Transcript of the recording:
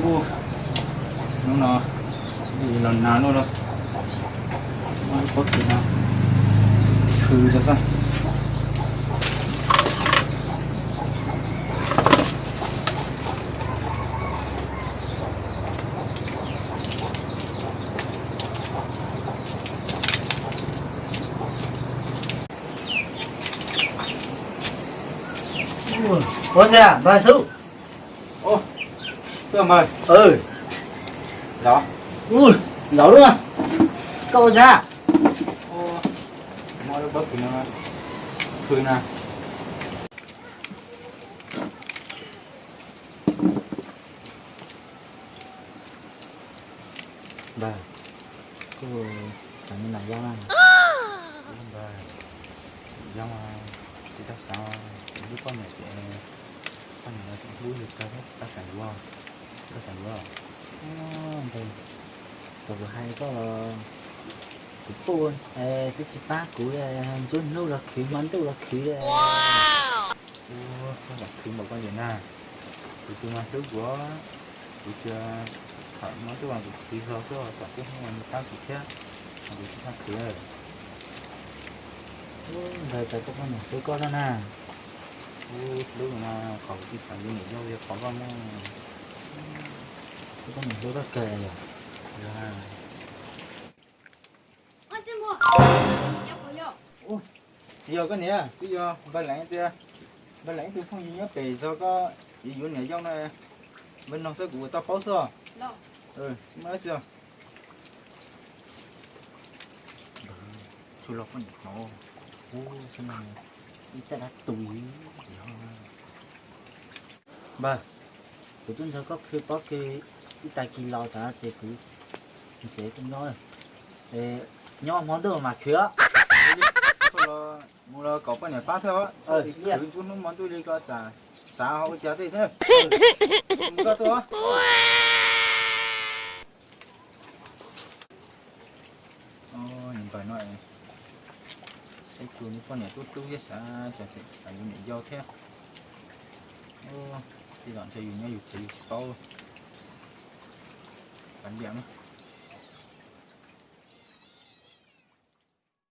Hnub no los nag loj loj, muab lub pob kws no khw rau xwb. Ua cas npawg xub? Npawg, zaum, zaum lub, koj ua cas? Muab lub pob kws no khw na. Npawg, kuv xav nyob nram Yob na. Npawg, Yob tsis tau xav, kuv hlub poj niam ces poj niam los tseem hlub yus kawg thiab tsis tau xav yuav, tsis tau xav yuav. Npawg, thaum kuv hais koj los kuv poj niam twb tsis pab kuv, nruab hnub los khwv hmo ntuj los khwv. Ua, koj lam khwv npaum koj li na. Kuv tus mas hlub kuv, kuv tsuas tham hmo ntuj mas kuv khwv zog xwb, tom tub hnub mas nws pab kuv thiab, kuv tsis txhob khwv. Ua, npawg, cas koj poj niam hlub koj zog na. Hlub mas qhov kuv tsis xav yuav niam yau yog qhov koj muaj, koj poj niam hlub koj kawg yog. Tsis yog koj niam, twb yog npawg leej tias, npawg leej ib tug phooj ywg nyob pem zos koj yuav niam yau no, npawg no xwb kuv tau paub xwb. Tsis muaj dab tsi os. Tsuj loj poj niam hnov, ub, ib txoj dab tus. Npawg, kuv twb nrog koj khwv pob kws ib tag kis los tas ces kuv ntsev kuv nyob, nyob hmo ntuj mas khwv os. Mus los kom poj niam pab thiab os, khwv nruab hnub hmo ntuj li koj tsam xav ho ua cas tej thiab. Mus koj tuaj. Npawg no saib tus niag poj niam tub tub thiab xav, xav yuav niam yau thiab. Tej zaum ntshe yus nyob yus tsev yus tsis paub. Kav liam,